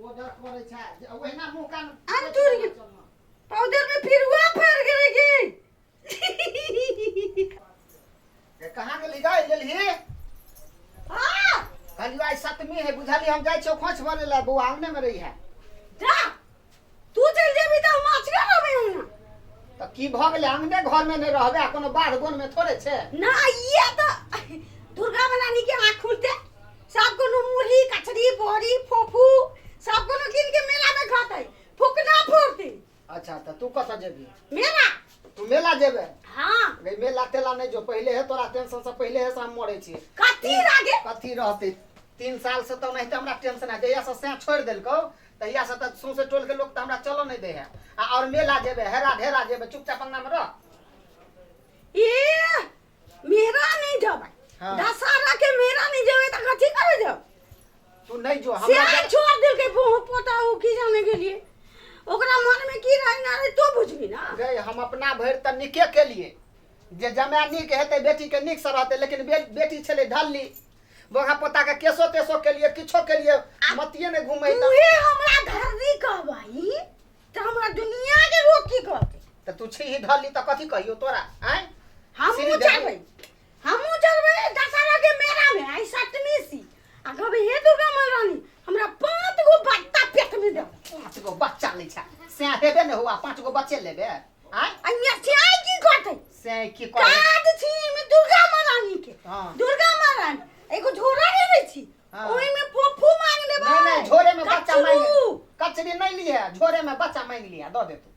Order करै छै जे ओहिना मुँह कान अरे तोरी के पाउडर में पिरुआ फर गेलै गे। ए, कहाँ गेली गाय लेलही? हाँ। कहलियो आइ सतमी है, बुझलियै? हम जाइ छियौ खोंच भरे लए, बौआ अंगने में रही है। जा, तू चल जेबी तऽ हम असगर रहबै अंगना। तऽ की भऽ गेलै? अंगने घर में नहि रहबै आ कोनो बाध बन में थोड़े छै। ना, ये तऽ दुर्गा महारानी के आँख खुलते सब कोनो मुरही कचरी बड़ी फोफू सब कोनो कीन के मेला में खाते, फुकना फोड़ते। अच्छा, तऽ तू कतऽ जेबी? मेला। तू मेला जेबे? हाँ। गे, मेला तेला नहि जो। पहिले हे तोरा टेंशन से पहिले हे से हम मरै छी। कथी लागे? कथी रहतै, 3 साल से तऽ ओनाहिते हमरा टेंशन है। जहिया से सैं छोड़ि देलकौ तहिया से तऽ सौंसे टोल के लोक तऽ हमरा चलऽ नहि दै है आ और मेला जेबे, हेरा ढेरा जेबे। चुपचाप अंगना में रह। ए, मेरा नहीं जबै। दशहरा के मेरा नहीं जबै तऽ कथी करे जब? तू नहीं जो। से हमरा छोड़ देलकै बहु पोता, ओ की जाने गेलिए ओकरा मन में की रहे ना रहे, तो बुझबी ना। गई, हम अपना भरि तऽ नीके केलिए जे जमाए नीक हेतै, बेटीके नीकसँ रहतै, लेकिन बेटी छलै ढल्ली। बोघा पोता के केसो तेसो केलिए, किछो केलिए, मतिये नहि घूमै। तऽ तूहे हमरा धरती कहबही तऽ हमरा दुनिया के लोग की कहतै? तऽ तू छी ढल्ली तऽ कथी कहियो तोरा आँय? हमहूँ सीढ़ी देबही? चढ़बै, हमहूँ चढ़बै दशहरा के मेला में आई सप्तमी सी आ कहबै, हे दुर्गा महारानी, हमरा पाँच गो बच्चा पेट में दे। पाँच गो बच्चा लै छै, सैं हेबे नहि हुआ, पाँच गो बच्चे लेबे आँय? अइया से की करतै? सैं की करे? काज छी एहिमे दुर्गा महारानी के। दुर्गा महारानी एगो झोरा लेने छी। ओहिमे फोफू मांग लेबै। नहीं नहीं, झोरे में बच्चा मांग। कचरू। कचरी नहीं ली है, झोरे में बच्चा मांग लिया, दऽ दे तू।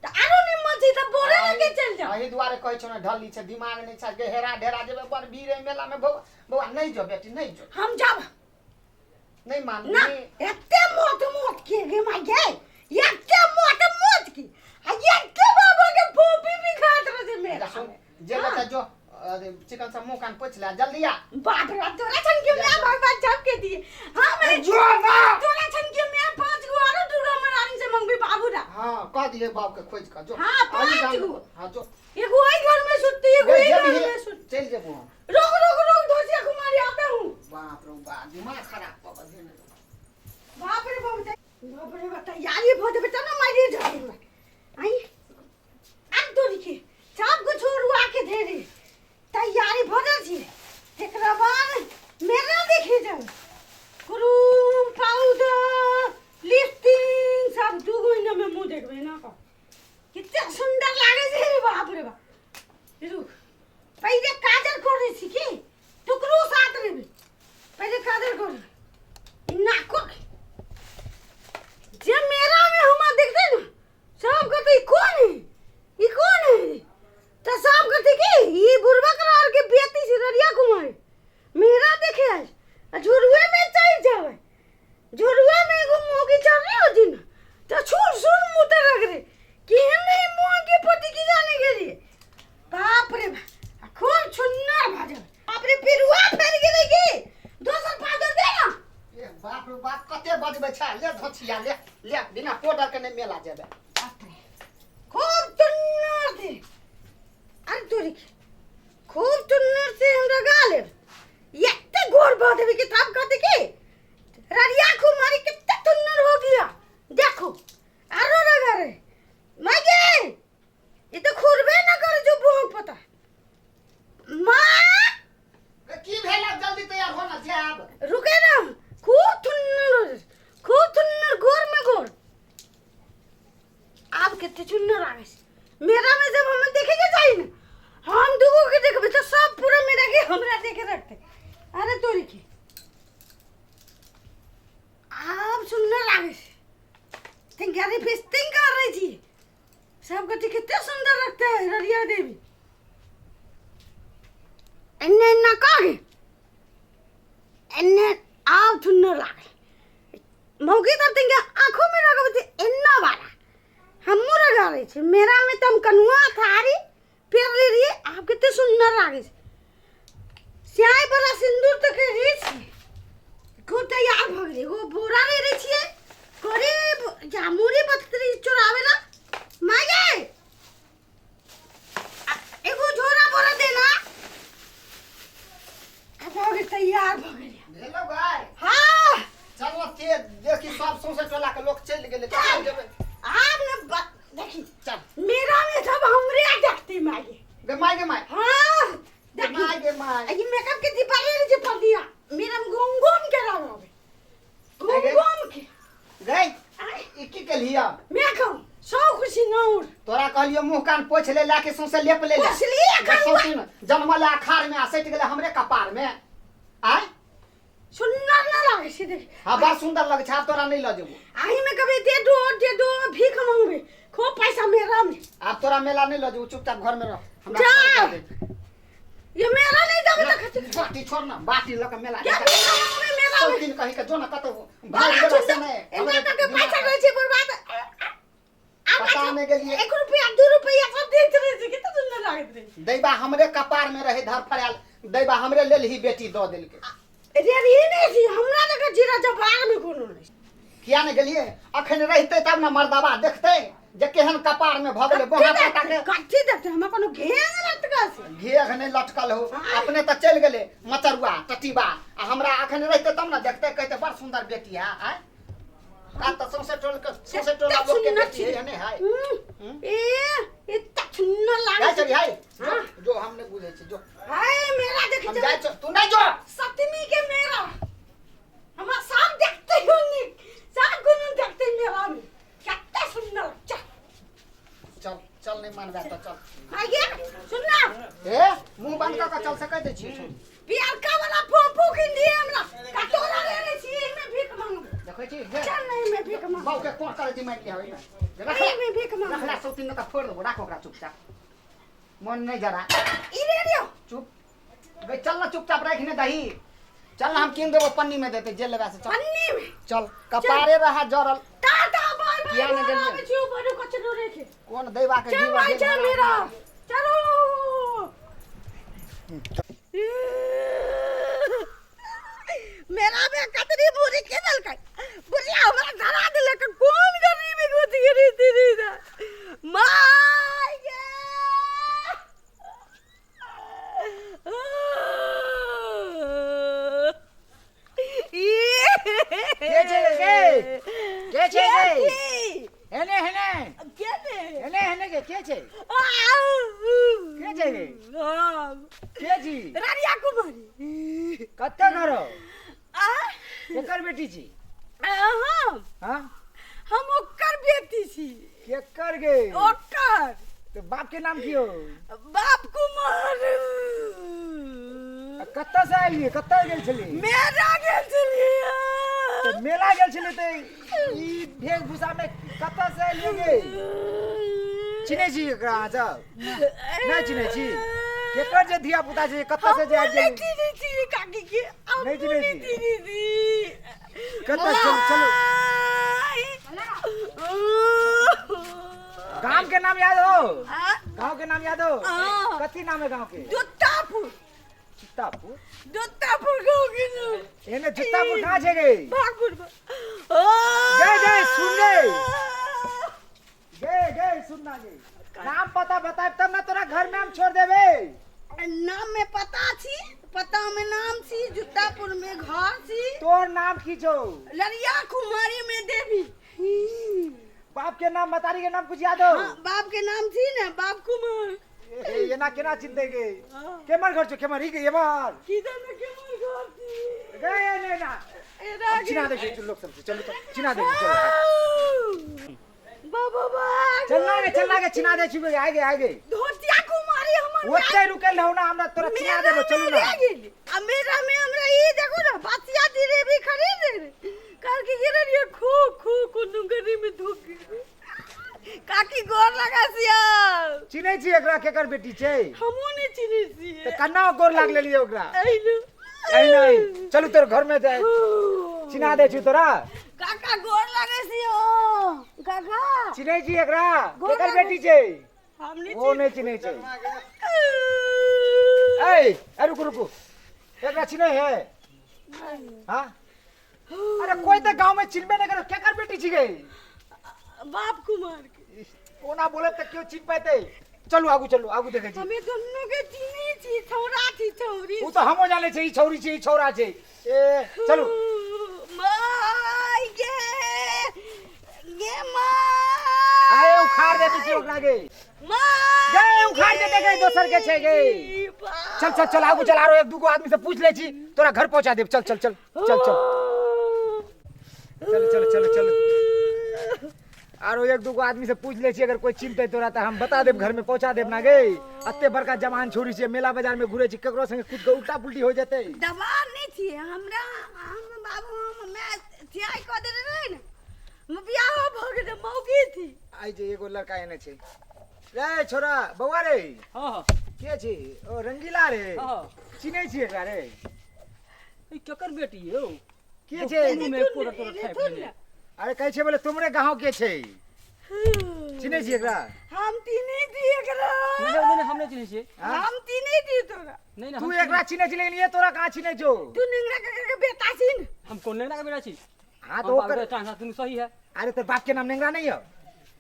तऽ आरो निम्मन छै तऽ बोरे लगे चलि जाओ। एहि दुआरे कहै छौ ने, ढल्ली छै, दिमाग नहि छै। गे, हेरा ढेरा जेबै, बड़ भीड़ है मेला में। बौआ, बौआ, नहि जो बेटी, नहि जो। हम जाब। नहि मान। ना। एते मोट मोट के गे माय गे, एते मोट मोट के आ एते बाबा के फोपी भी खात रहे मेरा। सुन, जेबै तऽ जो, अरे चिकन से मुंह कान पोछि ले, जल्दी आ। बाप रे, तोरा छन के मैं भगवान छप के दिए। हाँ, मैं जो ना। तोरा छन के मैं पांच गो आरो दुर्गा महारानी से मंगबी बाबू रा। हाँ, कह दिए बाप के खोज के जो। हाँ, आही पाँच गाम- गो। हाँ, जो। एगो ओई घर में सुतती, एगो गई ई घर जेबही, में सुतती। चलि जेबो हम। रुक रुक रुक, धोसिया कुमारी आता हूँ। बाप रे बाप, दिमाग खराब कऽ कऽ देने। बाप रे बाप, बाप रे बाप, तैयारी भऽ जेबै तब ने मारि जाबै। आई आब तो लिखे सब कुछ रुआ के धे तैयारी भऽ जाइ छी, तकरा बाद मेला देखे जाउ। क्रीम पाउडर लिपस्टिक सब 2 गो में मुँह देखबै ना, कते सुन्दर लागै छै रे। बाप रे बाप, रुक, पहिले काजल करै छी की टुकड़ो साथ लेबै। पहिले काजल कर नाको जे मेला में हमरा देखते ना, सब कहते, ई कौन है, ई कौन है? तो सब कहते कि ई बुढ़वा करार के बेटी छी ररिया कुमारी, मेला देखे आयल आ झुरुए में चढ़ जावे। झुरुए में एगो मोगी चढ़ रही होती ना तो छुर छुर मुँह ते रख रहे केहन नहीं मुँह के पति की जाने के लिए। बाप रे बाप, आ खूब सुन्नर भऽ जावे। बाप रे, पिरुआ फैल गेलै की? दोसर पाउडर दे ना। ए बाप रे बाप, कते बजबै छै? ले धोछिया, ले ले, बिना पाउडर के नहि मेला जेबै। बाप रे, खूब सुन्नर थे। अरे तोरी के खूब सुन्नर से हम लगा लेब, एते गोर भऽ देबै कि तब कहते कि ररिया कुमारी कितना सुन्नर हो गया, देखो। आरो लगा रे मागे, ये तो खुरबे ना करे जो बहुत पता माँ। ए, की भेल? जल्दी तैयार हो ना, जायब। रुके ना, खूब सुन्नर, खूब सुन्नर, गोर में गोर। आब कते सुन्नर आगे छै मेरा में। जब हम देखे के जाई ना, हम दूगो के देखबे तो सब पूरा मेरा के हमरा देखे रखते। अरे तोरी के, आब सुन्नर लागे छै। तिंगारी फिस्टिंग कर रही थी, सब कहते कितने सुंदर लगता है ररिया देवी। एन्ने एन्ना कह एन्ने, आब सुन्नर लागे। मौगी तब तिनका आँखों में लगबै छै एन्ना वाला। हमहूँ लगा लै छी मेरा में तऽ हम कनुआ थारी पेर ले रहियै। आब कते सुन्दर लागै छै। स्याही वाला सिन्दूर तऽ खेलै छी। खूब तैयार भऽ गेलै। एगो बोरा ले लै छियै करीब जामुरी बकरी चोरावे ला। माय गे, एगो झोरा बोरा देना। आ भऽ गेल, तैयार भऽ गेलै। भेलौ गाय? हाँ। चल ना, तेज देखी सब। सौंसे टोला के लोग चलि गेलै, कतऽ जेबै? आब ने देखी। चल। मेरा में सब हमरे देखती माई। गे माय, गे माय। हाँ, गे देखी। माय, गे माय। ये मेकअप के दीपाले रे जे पर दिया मेरा में घूम घूम के रहो घूम गे। घूम के। गई। आय। ई की केलही अब? मेकअप सौ खुशी नौर। तोरा कहलियो मुंह कान पोछि ले ला के सौंसे लेप ले ला। पोछलियै एखन। सौंसे जन्मल अखाड़ में आ सटि गेलै हमरे कपार में। आय। सुंदर ना लागे छै देख। हाँ, बड़ सुंदर लगे छै। आब तोरा नहीं लऽ जेबो। आही में कभी दे दो, दे दो, भीख मांगबे खूब पैसा मेरा में। आब तोरा मेला नहीं लऽ जेबो, चुपचाप घर में रह। हमरा जा। छोड़ दे। ये मेला नहीं जाबे त खर्च। बाटी छोड़ ना, बाटी लऽ के मेला। क्या भीख मांगबे मेला में? सब दिन कही के जो ना कतौ बड़ा भाग गेला से सुंदर। नहीं। एना हमरे कऽ के पैसा रहै छै बर्बाद। आ पता नहि गेलियै। 1 रुपया 2 रुपया सब दैत रहै छै, कते सुंदर लागैत रहै। दैबा हमरे कपार में रहे धर फड़ायल, दैबा हमरे लेल ही बेटी दऽ देलकै। रे रे नहि छी हमरा जकाँ जीरा जबार में कोनो नहि। किया नहि गेलियै? अखन रहितै तब ने मर्दबा देखतै जे केहन कपार में भऽ गेलै बोहा पोता के। कथी देखतै? हमरा कोनो घेंग लटकल छै? घेघ नहि लटकल हो, अपने तऽ चलि गेलै मचरुआ टटीबा, आ हमरा अखन रहितै तब ने देखतै, कहतै बड़ सुंदर बेटी है। आँय, आ तऽ सौंसे टोल के सौंसे टोला लोक के बेटी है नहि है। ए एते सुंदर जाइ लागै चली छै। हाय। हाँ। जो जो हम नहि बुझै छी जो। हाय मेरा देखी। हम जाइ छी, तू नहि जो। सप्तमी के मेला हमरा सब देखते हो नी, सब कोनो देखते मेला में कते सुंदर। चल चल चल, नहि मानबे तऽ चल। हाय गे सुन ना। ए मुंह बंद कऽ के चल सकै दै छी। पियरका वाला पोपो किन दिए हमरा, कटोरा लेने छी, एहिमे भीख मांगबै। देखै छी गे। चल ना, एहिमे भीख मांगबै। बाबू के कोन करे दिमाग लिया ओहिमे। रख। एहिमे भीख मांगबै। रखला सौतीन तऽ फोड़ देबो, राख ओकरा चुपचाप, मन नहि जरा। ई ले लियो। चुप बे, चल ना, चुपचाप राखि ने दही। चल ना, हम कीन देबो, पन्नी में देते जे लेबा से। चल पन्नी में चल, कपारे रहा जरल। टाटा बाय बाय। किया नहि गेलियै? आबै छियौ बड़ू कचरो रेखे। कोन दैबा के चल जीवा भाई, गेल चल भरा। मेरा चलो। मेरा बे कतरी बुरी के देलकै, बुढ़िया हमरा धरा देलक। कोन गरीबी घुस गेली तेरी दा my गे। के छै गे? के छै गे? हेने हेने। के ने? हेने हेने गे, के छै? के छै गे? के छी? रानिया कुमारी। कतऽ घर हो? आ? केकर बेटी छी? हम। हाँ? हम ओकर बेटी छी। केकर गे? ओकर। तो बाप के नाम की हो? बाप कुमार। आ कतऽ से आइलियै, कतऽ गेल छलियै? मेला गेल छलियै। तऽ मेला गेल छलियै तऽ ई वेशभूषा में कतऽ से एलियै गे? चिन्है छी एकरा अहाँ सब? नहि चिन्है छी? केकर जे धिया पुता छै, कतऽ से जे आबि हमहूँ नहि गेल? चिन्है छी काकी के। नहि हमहूँ चिन्है नहि छी? चिन्है छी। कतऽ? चलू चलू। गाम के नाम याद हो? गांव के नाम याद हो? हाँ। कथी नाम है गांव के? जुत्तापुर। जुत्तापुर? जुत्तापुर गाँव के नाम। एने जुत्तापुर कहाँ छै गे? भागपुर। गे गे सुन गे, गे गे सुन ना गे, नाम पता बताए तब ना तोरा घर में हम छोड़ देबे। नाम में पता छी, पता में नाम छी, जुत्तापुर में घर छी। तोर नाम की छौ? लरिया कुमारी में देवी। बाप के नाम, मतारी के नाम कुछ याद हो? हाँ, बाप के नाम छी ने बाप कुमार। ए, एना केना चिन्हते गे? हाँ। केमर घर छौ? केमर ई गे एमर? की जाने केमर घर छी। गे ए नहीं ना। एना हम चिन्हा गे। दै छी लोक सब से, चलू तो चिन्हा दै छी, चलू। बाबा बाबा। चल ना गे, चल ना गे, चिन्हा दै छी गे, आइ गे, आइ गे। धोतिया कुमारी हमर। ओते रुकल रहू ना, हमरा तोरा चिन्हा देबो, चलू ना। आ मेरा में हमरा ई देखो ना बसिया जिलेबी खरीद रे काल के गिरे रे खो खो कोनो गरी में धोक गेल। काकी गोर लगा सिया। चिन्है छी एकरा? केकर बेटी छै? हमहूँ नहि चिन्है छियै। तऽ कन्ना गोर लाग लेलियै ओकरा? अइलो। अहिना ही। चलू तोर घर में जाए चिन्हा दै छी तोरा। काका गोर लगे सियो काका। चिन्है छी एकरा? गोर केकर लागै। बेटी छै? हम नहि। ओ नहि चिन्है छै। ए ए रुकू रुकू, एकरा चिन्है है? हाँ, अरे कोई तऽ गांव में चिन्हबे नहि करे, केकर बेटी छी गे? बाप कुमार के। ओना बोले तऽ केओ चिन्ह पेतै? चलू आगू, चलू आगू, देखै छी। हमे दुनू के चिन्है छी, छौरा छी छौरी। ओ तऽ हमो जानै छै, ई छौरी छै, ई छौरा छै। ए चलू। My. माय गे गे माय आए उखाड़ देती छी ओकरा गे माय गे उखाड़ देते गे दोसर के छै गे चल चल चल आगू चल आरो एक दूगो आदमी से पूछ ले छी तोरा घर पहुंचा देब चल चल चल चल चल चल चल चल चल आरो एक दूगो आदमी से पूछ ले छी अगर कोई चिन्हते तोरा तऽ हम बता देब घर में पहुंचा देब ना गे अते बड़का जवान छोरी छै मेला बाजार में घुरे छी ककरो संगे कूद के उल्टा पुल्टी हो जेतै दबा नहीं छियै हमरा हम बाबू हम माय थियाइ कऽ देने रहै ने हम बियाह भऽ गेलै मौगी थी आइ जे एगो लड़का एने छै रे छोरा बौआ रे हाँ हाँ के छी ओ रंगीला रे हाँ चिन्है छी एकरा रे ई केकर बेटी यौ के छै मुँह में एको रत्ती खाइ पिए अरे कहै छै बोले तुमरे गाँव के छै चिन्है छी एकरा हम तीने दी एकरा नहीं नहीं नहीं, हम नहीं चिन्है छियै हाँ? हम तीने दी तोरा नहीं नहीं तू हम एकरा चिन्है छी लेकिन ये तोरा कहाँ चिन्है छौ तू निंगरा के के बेटा छिन हम कोन नेंगरा के बेटा छी हाँ तो हम ओकर बाप बेटा दुनू सही है अरे तोर बाप के नाम नेंगरा नहीं हो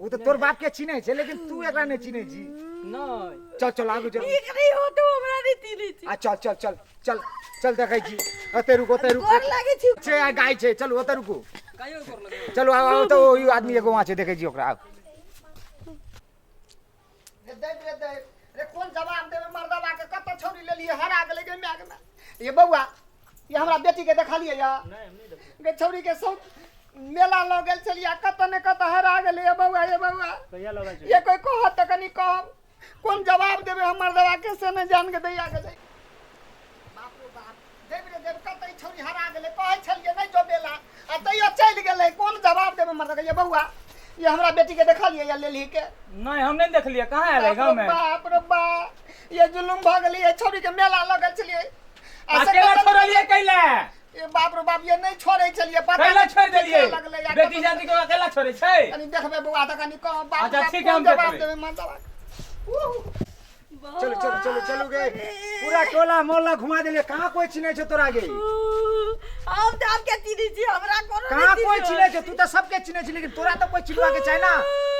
वो तो तोर बाप के चिन्है छै लेकिन तू एकरा नहीं चिन्है छी नहीं चल चल आगू चल नीक नहीं हो तो हमरा नहीं तीने छी आ चल चल चल चल चल देखै छी ओते रुक ओते रुक गोर लागे छी छै आ गाय छै चलू ओते रुकू गायो गोर लगे चलू आउ आउ तऽ ओ आदमी एगो वहाँ छै देखै छी ओकरा आउ रे दैव रे दैव रे कोन जवाब देबै मर्दबा के कतऽ छौरी लेलियै हरा गेलै गे माय गे माय। ये बौआ ये हमरा बेटी के देखलियै या नहीं हम नहीं देखलियै गे छौरी के सब मेला लऽ गेल छलियै कतऽ ने कतऽ हरा गेलै ये बौआ ये बौआ कहिया लगा ये कोई कहत तऽ कनि कहब कोन जवाब देबै हम मर्दबा के से नहि जान के दैया के छै बाप रे बाप देव रे देव कतऽ ई छौरी हरा गेलै कहै छलियै नहि जो मेला आ तैयो चलि गेलै कोन जवाब देबै मर्दबा के ये बौआ ये हमरा बेटी के देखलियै या लेलही के नहीं हम नहीं देखलियै कहाँ आयल गाँव में बाप रे बाप ये जुलुम भऽ गेलै ये छौरी के मेला लगल छलियै आ से अकेला छोड़लियै कैला ये बाप रे बाप ये नहीं छोड़ै छलियै पता कैला नहि छोड़ि देलियै की लगलै या बेटी जाति के अकेला छोड़ै छै कनि देखबै बौआ तऽ कनि कह बाप अच्छा, रे बाप, ठीक है, कोन हम जवाब देखबै। देबै मर्दबा के। चलू चलू चलू चलू गे पूरा टोला मोहल्ला घुमा देलियै कहाँ कोई चिन्है छौ तोरा गे हम तऽ आपके चिन्है छी हमरा कोनो कहाँ कोई चिन्है छौ तू तऽ सबके चिन्है छी लेकिन तोरा तऽ कोई चिन्हवा के चाही ना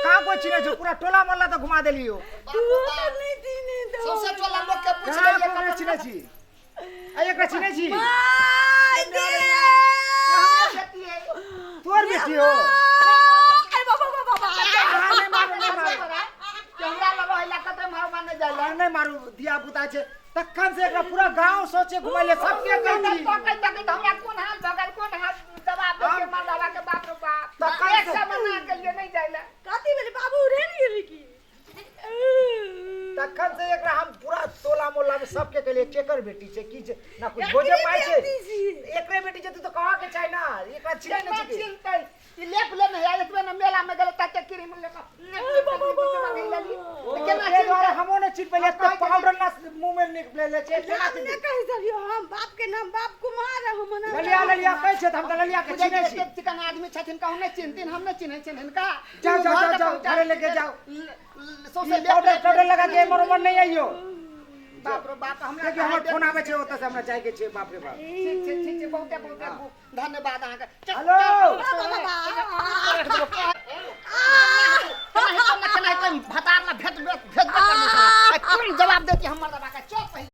कहाँ कोई चिन्है छौ पूरा टोला मोहल्ला तऽ घुमा देलियो तू तऽ नहि चिन्है दो सौंसे टोला लोक के पूछ कहाँ लेलियै कोई चिन्है छी आ एकरा चिन्है छी माय गे हमरे बेटी है तोर बेटी हो अरे बाबा बाबा बाबा अहाँ नहि मारू नहि मारू कि हमरा लग रहै कतै मार मारने जाइ अहाँ नहि मारू धिया पुता छै तखन से एकरा पूरा गांव सोचे घुमैले सबके कहै छी तकै तकै हमरा कोन हाल भऽ गेल कोन हाल जवाब दे के मर्दाबा के बाप रे बाप तखन एक से- सौ मना के लिए नहीं जाइ ला कथी भेलै बाबू उड़े ने गेलै की तखन से एकरा हम पूरा टोला मोहल्ला में सबके कहलिए केकर बेटी छै की छै ना कुछ बोझे पाइ छै बेटी छी। एकरे बेटी छै तू तो कहा के छै ना एकरा चिन्है केना नहि छै चिन्हतै ई लेप लेने है एतबे ने मेला में गेलै तते क्रीम लेके केना के द्वारा चिन्हतै हमो नहि चिन्ह पहिले एते पाउडर ना मुंह में निकले ले छै केना हम चिन्हतै नहि कहै छलियौ हम बाप के नाम बाप कुमार हम नाम ललिया ललिया कहै छै तऽ हम तऽ ललिया के बुझै चिन्है छियै छी एतेक चिकन आदमी छथिन कहूँ नहि चिन्हथिन हम नहि चिन्है छियनि हिनका जाओ, जाओ, घर जाओ, के जाओ, पहुँचा घरे लेके जाओ। सौंसे ई पाउडर टाउडर लगा के एमहर उमहर नहि आइयो बाप रे बाप हमरा देखियौ हमर फोन आबै छै ओतऽ से हमरा जाय के छै बाप रे बाप ठीक छै ठीक छै बहुते बहुते धन्यवाद अहाँके हेलो। भतार ला भेट भेट भेट कोन जवाब देती हमर दबा के चल पहिले।